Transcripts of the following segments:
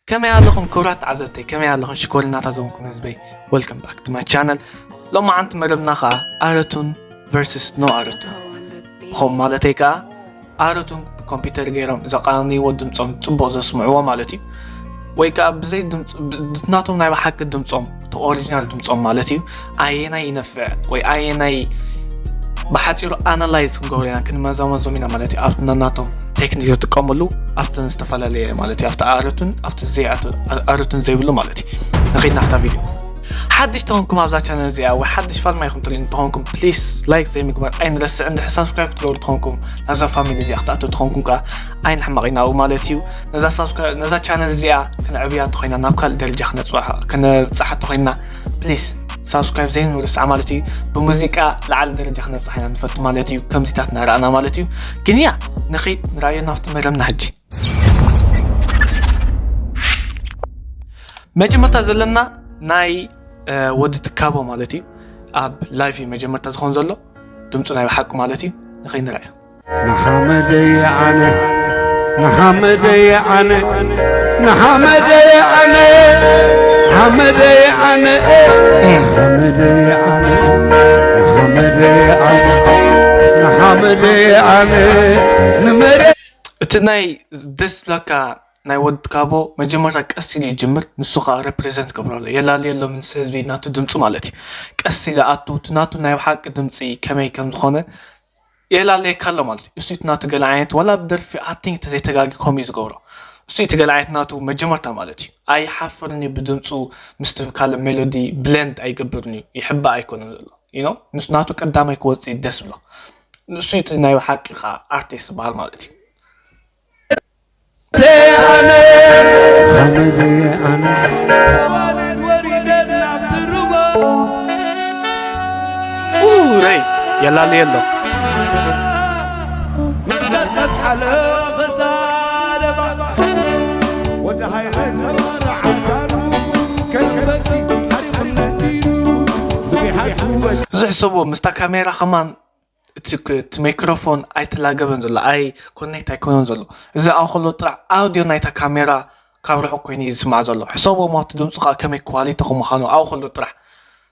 ከመይ ኣለኹም ክቡራት ተዓዘብተይ? ከመይ ኣለኹም ሽኮሪናታት ዝኾንኩም ህዝበይ? Welcome back to my channel። ሎማዓንቲ መደብና ኸዓ ኣረቱን versus no ኣረቱን። ብኸም ማለተይ ከዓ ኣረቱን ብኮምፒውተር ገይሮም ዘቃንይዎ ድምፆም ፅቡቕ ዘስምዕዎ ማለት እዩ። ወይ ከዓ ብዘይ ድምፅ ብ- ናቶም ናይ ብሓቂ ድምፆም እቲ ኦሪጂናል ድምፆም ማለት እዩ። ኣየናይ ይነፍዕ ወይ ኣየናይ ብሓፂሩ ኣናላይዝ ክንገብሮ ኢና ክንመዛመዞም ኢና ማለት እዩ። ኣብቲ ናናቶም ቴክኒክ ዝጥቀመሉ ኣብቲ ዝተፈላለየ ማለት እዩ። ኣብቲ ኣረቱን ኣብቲ ዘይ ኣረቱን ዘይብሉ ማለት እዩ። ንኸይድ ናፍታ ቪድዮ። ሓድሽ ተኾንኩም ኣብዛ ቻነል እዚኣ ወይ ሓድሽ ፋልማይኹም ትርኢ እንተኾንኩም ፕሊስ ላይክ ዘይምግባር ኣይንረስዕ። እንድሕር ሳብስክራይብ ክትገብሩ ተኾንኩም ናብዛ ፋሚሊ እዚኣ ክትኣትው ተኾንኩም ከዓ ኣይንሕመቕ ኢና ኣብኡ ማለት እዩ። ነዛ ሳብስክራይብ ነዛ ቻነል እዚኣ ክንዕብያ ተኾይና ናብ ካልእ ደረጃ ክነብፅሓ ተኾይና ፕሊስ ሳብስክራይብ ዘይንርስዓ ማለት እዩ። ብሙዚቃ ላዕሊ ደረጃ ክነብፅሓ ኢና ንፈቱ ማለት እዩ። ከምዚታት ንረኣና ማለት እዩ። ግን ያ ንኸይድ ንረኣዮ ናብቲ መደብና ሕጂ። መጀመርታ ዘለና ናይ ወዲ ትካቦ ማለት እዩ። ኣብ ላይፍ እዩ መጀመርታ ዝኾን ዘሎ ድምፁ ናይ ብሓቂ ማለት እዩ። ንኸይድ ንረኣዮ። ንሓመደይ ኣነ ንሓመደይ ኣነ ንሓመደይ ኣነ ሓመደይ ኣነ ሓመደይ ኣነ ንሓመደይ ኣነ ንሓመደይ ኣነ ንመረ እቲ ናይ ደስ ዝብለካ ናይ ወዲ ካቦ መጀመርታ ቀስ ኢሉ ይጅምር። ንሱ ከዓ ሬፕሬዘንት ገብረሎ የላልየሎ ምስ ህዝቢ ናቱ ድምፂ ማለት እዩ። ቀስ ኢሉ ኣቱ እቲ ናቱ ናይ ብሓቂ ድምፂ ከመይ ከም ዝኾነ የላለየካ ኣሎ ማለት እዩ። እሱ እቲ ናቱ ገለ ዓይነት ዋላ ብደርፊ ኣክቲንግ ተዘይተጋጊ ከምኡ እዩ ዝገብሮ። እሱ እቲ ገለ ዓይነት ናቱ መጀመርታ ማለት እዩ። ኣይሓፍርን እዩ ብድምፁ ምስቲ ካልእ ሜሎዲ ብለንድ ኣይገብርን እዩ። ይሕባእ ኣይኮነን ዘሎ you know ምስ ናቱ ቀዳማይ ክወፅእ ደስ ብሎ። ንሱ እቲ ናይ ብሓቂ ከዓ ኣርቲስት ዝበሃል ማለት እዩ። ሓመደይ ኣነ ኡረይ የላልየ ኣሎ። እዚ ሕሰብዎ ምስታ ካሜራ ከማን እቲ ክ- እቲ ማይክሮፎን ኣይተላገበን ዘሎ ኣይ ኮኔክት ኣይኮነን ዘሎ። እዚ ኣብኡ ከሎ ጥራሕ ኣውዲዮ ናይታ ካሜራ ካብ ርሑቕ ኮይኑ እዩ ዝስማዕ ዘሎ። ሕሰብዎ እሞ እቲ ድምፁ ከዓ ከመይ ኳሊቲ ከምዃኑ ኣብኡ ከሎ ጥራሕ።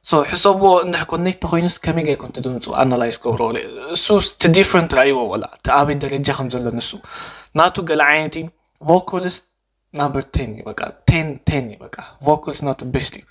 So ሕሰብዎ እንድሕር ኮኔክት ተኮይኑስ ከመይ ገይርኩም እቲ ድምፁ ኣናላይዝ ክገብሮ እሱ እቲ ዲፍረንት ረኣይዎ ወላ እቲ ኣበይ ደረጃ ከም ዘሎ ንሱ ናቱ ገለ ዓይነት እዩ። ቮካሊስት ናምበር ቴን እዩ በቃ ቴን ቴን እዩ በቃ ቮካልስ ናቱ ቤስት እዩ።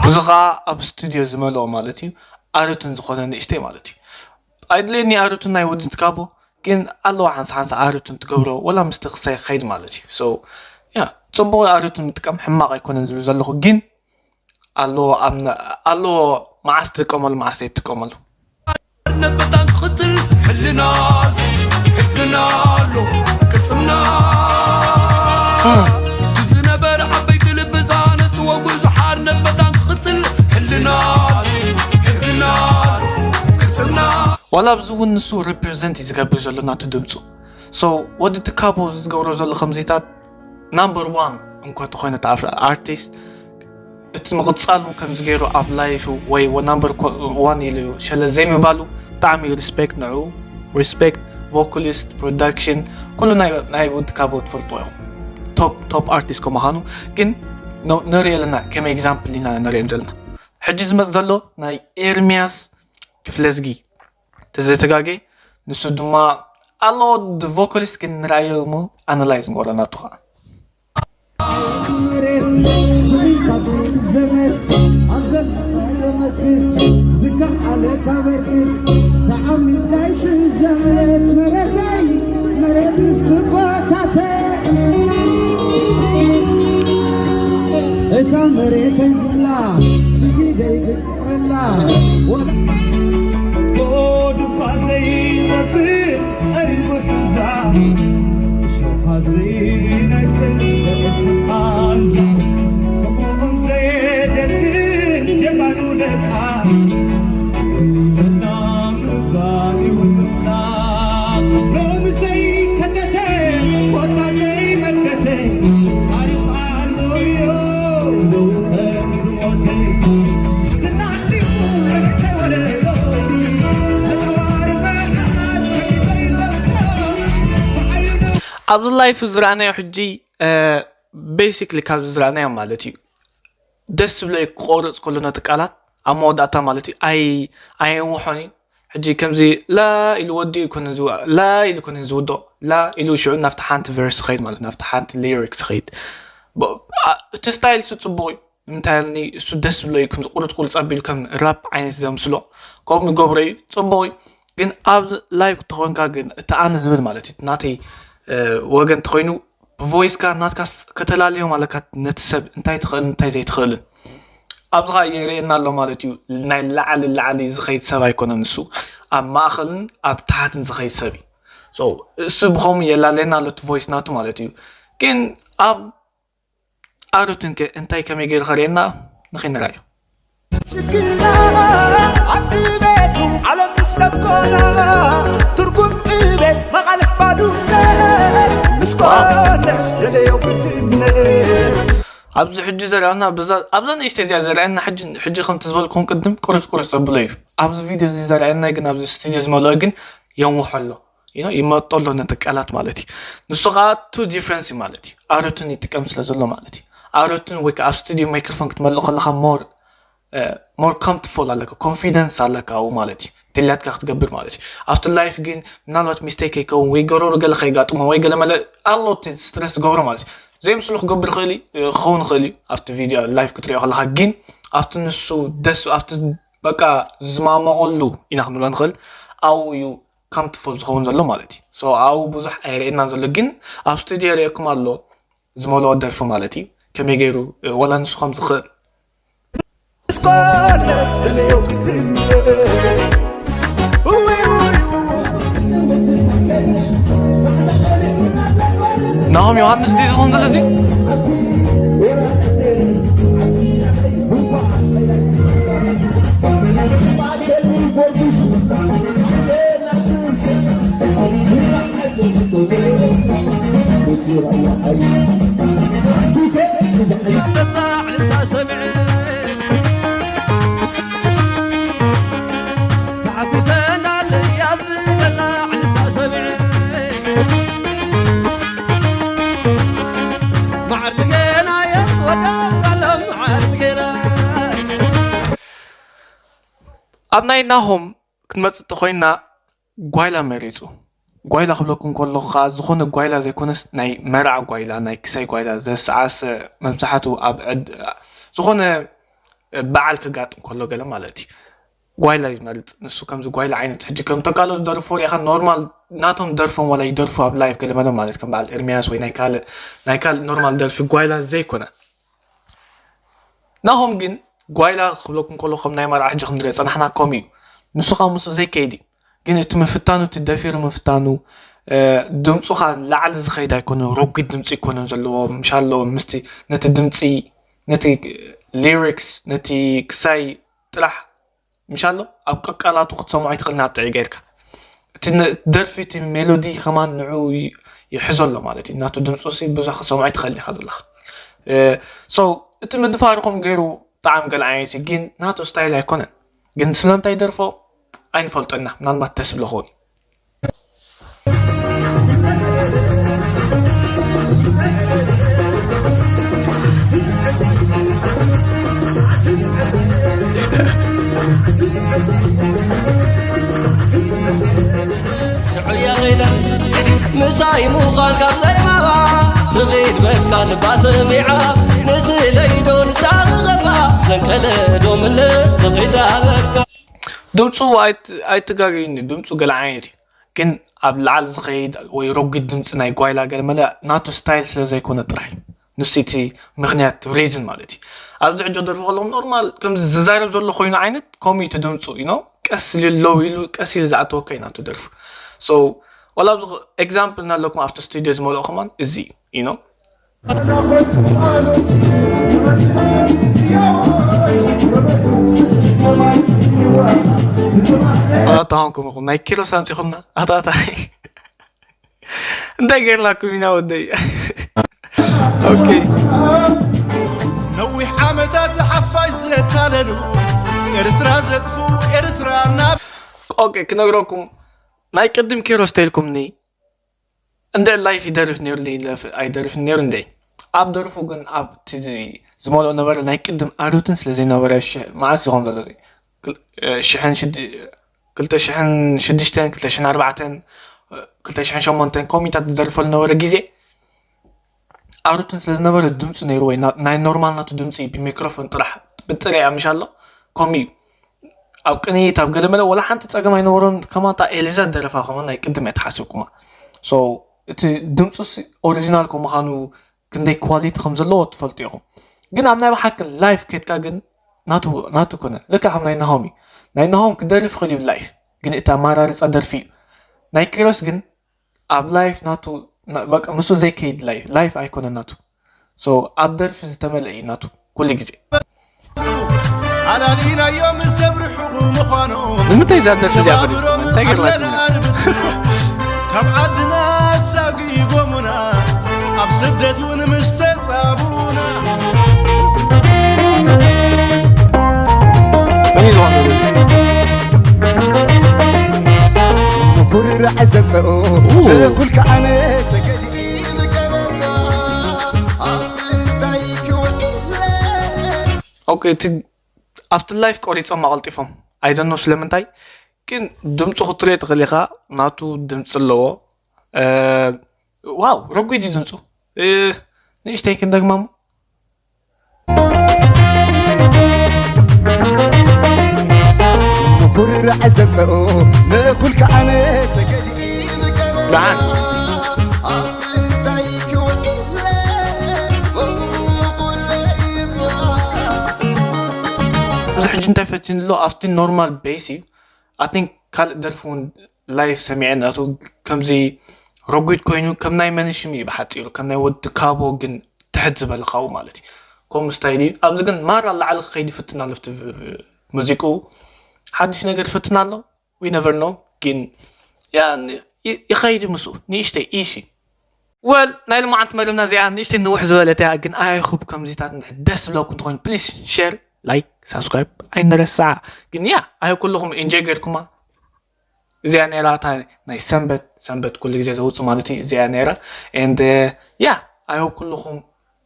እዚ ከዓ ኣብ ስቱድዮ ዝመልኦ ማለት እዩ። ኣረቱን ዝኾነ ንእሽተይ ማለት እዩ። ኣይድልየኒ ኣረቱን ናይ ወዲ ትካቦ ግን ኣለዋ ሓንሳ ሓንሳ ኣረቱን ትገብሮ ወላ ምስቲ ክሳይ ክኸይድ ማለት እዩ። So ያ ፅቡቕ ኣረቱን ምጥቃም ሕማቕ ኣይኮነን ዝብል ዘለኹ ግን ኣለዎ ኣብ ኣለዎ መዓስ ትጥቀመሉ መዓስ ዘይትጥቀመሉ። ነበጣን ክቕትል ሕልና ሕልና ኣሎ ቅርጽምና ዝነበረ ዓበይቲ ልብዛነት ወብዙሓር ነበጣን ክቕትል ሕልና ሕልና ቅርጽምና ዋላ ኣብዚ እውን ንሱ ሪፕሬዘንት እዩ ዝገብር ዘሎ ናቱ ድምፁ። So ወዲ ትካቦ እዚ ዝገብሮ ዘሎ ከምዚታት ናምበር ዋን እንኳ ተኾይነ ኣርቲስት እቲ ምቕፃሉ ከምዚ ገይሩ ኣብ ላይፍ ወይ ናምበር ዋን ኢሉ ሸለል ዘይምባሉ ብጣዕሚ ሪስፔክት ንዑ። ሪስፔክት ቮካሊስት ፕሮዳክሽን ኩሉ ናይ ናይ ውድ ካቦ ትፈልጥዎ ኢኹም። ቶፕ ቶፕ ኣርቲስት ከምዃኑ ግን ንሪኦ ኣለና ከም ኤግዛምፕል ኢና ንሪኦም ዘለና። ሕጂ ዝመፅ ዘሎ ናይ ኤርሚያስ ክፍለዝጊ ተዘይተጋገ ንሱ ድማ ኣሎ ድ ቮካሊስት ግን ንርኣዮ እሞ ኣናላይዝ ንገብሮ ናቱ ከዓ። እታ መሬተይ ዝብላ ብጊደይ ክፅዕረላ ዘይነብር ጸሪጉ ሕምዛ፣ እሾኻ ዘይነቅል ዘእቲ ቃንዛ፣ ከምኦም ዘየደልን ጀጋኑ ደቃ፣ ወሊደና ምባል ይውንና። ሎሚ ዘይከተተ፣ ቦታ ዘይመከተ፣ ታሪኽ ኣሎዮ፣ ደው ከም ዝሞተ። ዝና ኣብዚ ላይፍ ዝረኣናዮ ሕጂ ቤሲክሊ ካብዚ ዝረኣናዮ ማለት እዩ። ደስ ዝብሎ ክቆርፅ ከሎ ነቲ ቃላት ኣብ መወዳእታ ማለት እዩ ኣይ ኣየንውሖን እዩ። ሕጂ ከምዚ ላ ኢሉ ወዲኡ ይኮነ ዝው- ላ ኢሉ ኮነ ዝውዶ ላ ኢሉ ሽዑ ናብቲ ሓንቲ ቨርስ ኸይድ ማለት ናብቲ ሓንቲ ሊሪክስ ኸይድ። ብ- አ- እቲ ስታይል እሱ ፅቡቅ እዩ። ንምንታይ ኢልኒ እሱ ደስ ዝብሎ እዩ። ከምዚ ቁርፅ ቁርፅ ኣቢሉ ከም ራፕ ዓይነት ዘምስሎ ከምኡ ይገብሮ እዩ። ፅቡቅ እዩ። ግን ኣብ ላይቭ ተኾንካ ግን እቲ ኣነ ዝብል ማለት እዩ ናተይ እ፣ ወገን ተኾይኑ ብቮይስካ ናትካስ ከተላለዮም ኣለካ ነቲ ሰብ እንታይ ትኽእል እንታይ ዘይትኽእልን። ኣብዚ ኸዓ የርእየና ኣሎ ማለት እዩ። ናይ ላዕሊ ላዕሊ ዝኸይድ ሰብ ኣይኮነን እሱ፣ ኣብ ማእኸልን ኣብ ታሕትን ዝኸይድ ሰብ እዩ። So እሱ ብኸምኡ የላለየና ኣሎ እቲ ቮይስ ናቱ ማለት እዩ። ግን ኣብ ኣሮትን ከ እንታይ ከመይ ገይሩ ከርእየና ንኸይንራዮ። ሽግርና ዓዲ ቤቱ ዓለም ምስ ደኮና ትርጉም ዕቤት መቓልሕ ባዱነት ምስ ኮነስ ደለዮ ግድነት። ኣብዚ ሕጂ ዘርኣና ብዛ ኣብዛ ንእሽተይ እዚኣ ዘርኣና ሕጂ ሕጂ ከምቲ ዝበልኩም ቅድም ቁርፅ ቁርፅ ዘብሎ እዩ። ኣብዚ ቪድዮ እዚ ዘርኣና ግን ኣብዚ ስቱድዮ ዝመልኦ ግን የንውሖ ኣሎ። You know ይመጦ ኣሎ ነቲ ቃላት ማለት እዩ። ንሱ ከዓ ቱ ዲፍረንስ ማለት እዩ። ኣሮትን ይጥቀም ስለ ዘሎ ማለት እዩ። ኣሮትን ወይ ከዓ ኣብ ስቱድዮ ማይክሮፎን ክትመልእ ከለካ ሞር ሞር ኮምፎርታብል ኣለካ ኮንፊደንስ ኣለካ ኣብኡ ማለት እዩ። ድላትካ ክትገብር ማለት እዩ። ኣብቲ ላይፍ ግን ምናልባት ሚስቴክ ከይከውን ወይ ገረሩ ገለ ከይጋጥሞ ወይ ገለ መለ ኣሎ እቲ ስትረስ ዝገብሮ ማለት እዩ። ዘይምስሉ ክገብር ይኽእል እዩ ክኸውን ይኽእል እዩ ኣብቲ ቪድዮ ላይፍ ክትሪኦ ከለካ። ግን ኣብቲ ንሱ ደስ ኣብቲ በቃ ዝማመቐሉ ኢና ክንብሎ ንኽእል ኣብኡ እዩ ኮምፎርታብል ዝኸውን ዘሎ ማለት እዩ። So ኣብኡ ብዙሕ ኣይርእየናን ዘሎ ግን ኣብ ስቱድዮ ይርእየኩም ኣሎ ዝመልኦ ደርፊ ማለት እዩ። ከመይ ገይሩ ወላ ንሱ ከም ዝኽእል እስኮነስ ደለዮ ግድነት። እውይ፣ እውይ፣ እውይ። ናሆም ዮሃንስ ድዩ ዝኸውን ዘሎ እዚ? ኣብ ናይ ናሆም ክትመጽእ እንተኾይና ጓይላ መሪጹ። ጓይላ ክብለኩም ከለኹ ከዓ ዝኾነ ጓይላ ዘይኮነስ ናይ መርዓ ጓይላ፣ ናይ ክሳይ ጓይላ ዘሰዓስዕ መብዛሕትኡ ኣብ ዕድ ዝኾነ በዓል ከጋጥም ከሎ ገለ ማለት እዩ። ጓይላ እዩ ዝመርጽ ንሱ ከምዚ ጓይላ ዓይነት ሕጂ ከም ተካሎ ዝደርፎ ሪኢኻ ኖርማል ናቶም ደርፎም ዋላ ይደርፉ ኣብ ላይፍ ገለ መለ ማለት ከም በዓል ኤርሚያስ ወይ ናይ ካልእ ናይ ካልእ ኖርማል ደርፊ ጓይላ ዘይኮነ ናሆም ግን ጓይላ ክብለኩም ከሎ ከም ናይ መርዓ ሕጂ ክንሪኦ ጸናሕና ከም እዩ። ንሱ ካብ ምስኡ ዘይከይድ እዩ። ግን እቲ ምፍታኑ እቲ ደፊሩ ምፍታኑ ድምፁ ካ ላዕሊ ዝኸይድ ኣይኮነ ረጉድ ድምፂ ይኮነ ዘለዎ ምሻሎ ምስቲ ነቲ ድምፂ ነቲ ሊሪክስ ነቲ ክሳይ ጥራሕ ምሻሎ ኣብ ቀቃላቱ ክትሰምዖ ይትኽእል ናብ ጥዒ ጌርካ እቲ ደርፊ እቲ ሜሎዲ ከማን ንዑ ይሕዞ ኣሎ ማለት እዩ ናቱ ድምፁ ሲ ብዙሕ ክሰምዖ ይትኽእል ኢኻ ዘለኻ so እቲ ምድፋርኹም ገይሩ ብጣዕሚ ገለ ዓይነት እዩ ግን ናቱ ስታይል ኣይኮነን ግን ስለምንታይ ደርፎ ኣይንፈልጦ ኢና ምናልባት ደስ ብሎ ኸውን ሽዑ የኺዳ ምሳይ ምዃን ካብ ዘይማባ ትኺድ በቃ ልባ ሰሚዓ ንስለይዶ ንሳ ክኸፋ ዘንቀለዶ ምልስ ትኺዳ በቃ ድምፁ ኣይትጋገዩኒ ድምፁ ገለ ዓይነት እዩ ግን ኣብ ላዕሊ ዝኸይድ ወይ ረጒድ ድምፂ ናይ ጓይላ ገለ መለ ናቱ ስታይል ስለ ዘይኮነ ጥራሕ እዩ ንሱ እቲ ምክንያት ሪዝን ማለት እዩ ኣብዚ ሕጆ ደርፊ ከለኹም ኖርማል ከምዚ ዝዛረብ ዘሎ ኮይኑ ዓይነት ከምኡ እቲ ድምፁ ዩ ቀስ ኢሉ ሎው ኢሉ ቀስ ኢሉ ዝኣተወካ እዩ ናቱ ደርፊ። So ዋላ ኣብዚ example እናለኩም ኣብቲ ስቱድዮ ዝመልኦ ከማን እዚ እዩ። You know? ኣታ ተሃንኩም ኢኹም ናይ ኪሮስ ኣምፂኹምና ኣታታይ እንታይ ገርላኩም ኢና ወደይ? Okay. ነዊሕ ዓመታት ሓፋሽ ዘታለሉ ኤርትራ ዘጥፉ ኤርትራ ናብ Okay ክነግረኩም ናይ ቅድም ኪሮስ ተልኩምኒ እንደ ላይፍ ይደርፍ ነይሩ እንደ ኣይደርፍ ነይሩ እንደ ኣብ ደርፉ ግን ኣብ ዝመልኦ ነበረ ናይ ቅድም ኣዶትን ስለ ዘይነበረ መዓስ ይኾን ዘሎ ሽሕን ሽድሽተን ክልተ ሽሕን ኣርባዕተን ክልተ ሽሕን ሸሞንተን ኮሚታት ዝደርፈሉ ነበረ ግዜ ኣሩትን ስለ ዝነበረ ድምፂ ነይሩ ወይ ናይ ኖርማል ናቱ ድምፂ ብሚክሮፎን ጥራሕ ብጥሪያ ምሽ ኣሎ ከምኡ እዩ ኣብ ቅንይት ኣብ ገለመለ ወላ ሓንቲ ፀገም ኣይነበሮን ከማታ ኤሊዛ ደረፋ ከማ ናይ ቅድም እየ ተሓስብኩማ እቲ ድምፁ ኦሪጂናል ከምዃኑ ክንደይ ኳሊቲ ከም ዘለዎ ትፈልጡ ኢኹም ግን ኣብ ናይ ብሓቂ ላይፍ ከድካ ግን ናቱ ኮነ ልካ ከም ናይ ናሆም እዩ ናይ ናሆም ክደርፍ ይኽእል እዩ ላይፍ ግን እቲ ኣማራርፃ ደርፊ እዩ ናይ ኪሮስ ግን ኣብ ላይፍ ናቱ በቃ ምስ ዘይከይድ ላይፍ ላይፍ ኣይኮነ ናቱ so ኣብ ደርፊ ዝተመልአ እዩ ናቱ ኩሉ ግዜ ኣላሊናዮ ምስ ሰብ ርሑቕ ምዃኖም ንምንታይ እዛ ደርፊ እዚኣ ፈሪስኩም እንታይ ገርላትና ካብ ዓድና ኣሳጊጎሙና ኣብ ስደት እውን ምስ ተጻቡና መን እዩ ዝኾነ ኩርርዕ ዘምፀኦ እኹል ከዓነ ፀገ ኦኬ እቲ ኣብቲ ላይፍ ቆሪፆም ኣቐልጢፎም ኣይደኖ ስለምንታይ ግን ድምፁ ክትሪኦ ትኽእል ኢኻ ናቱ ድምፂ ኣለዎ ዋው ረጒድ እዩ ድምፁ ንእሽተይ ክንደግማ እሞ ኩርርዕ ዘምፀኦ ንኹልካ ኣነ ፀገይ ደዓን እንታይ ክውዒለ እዚ ሕጂ እንታይ ፈቲኑ ኣሎ ኣብቲ ኖርማል ቤስ እዩ ኣን ካልእ ደርፊ እውን ላይፍ ሰሚዐ ናቱ ከምዚ ረጒድ ኮይኑ ከም ናይ መንሽም እዩ ብሓፂሩ ከም ናይ ወዲ ካቦ ግን ትሕት ዝበለ ካብኡ ማለት እዩ ከምኡ ስታይል እዩ ኣብዚ ግን ማራ ላዕሊ ክኸይድ ይፍትን ኣሎ ኣብቲ ሙዚቁ ሓድሽ ነገር ይፍትን ኣሎ we never know ግን ያ ይኸይድ ምስኡ ንእሽተይ ኢሺ well ናይ ልማዓንቲ መደብና እዚኣ ንእሽተይ ንውሕ ዝበለት እያ ግን I hope ከምዚታት ደስ ዝብለኩም ትኾይኑ please share like subscribe ኣይንረስዓ ግን ያ I hope ኩልኹም enjoy ገርኩማ እዚኣ ነራ እታ ናይ ሰንበት ሰንበት ኩሉ ግዜ ዘውፅእ ማለት እዩ እዚኣ ነራ and yeah I hope ኩልኹም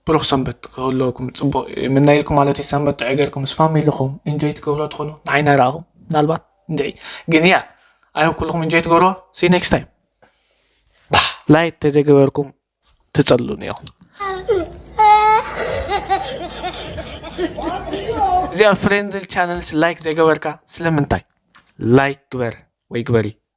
ብሩኽ ሰንበት ክህልወኩም ፅቡቕ ይምነይልኩም ማለት እዩ ሰንበት ጥዑይ ገርኩም ምስ ፋሚልኹም enjoy ትገብሮ ትኾኑ ንዓይ ናይ ረኣኹም ምናልባት እንድዒ ግን yeah I hope ኩልኹም enjoy ትገብሮ see you next time like ተዘይገበርኩም ትፀሉኒ ኢኹም እዚኣ friendly channels like ዘይገበርካ ስለምንታይ like ግበር ወይ ግበሪ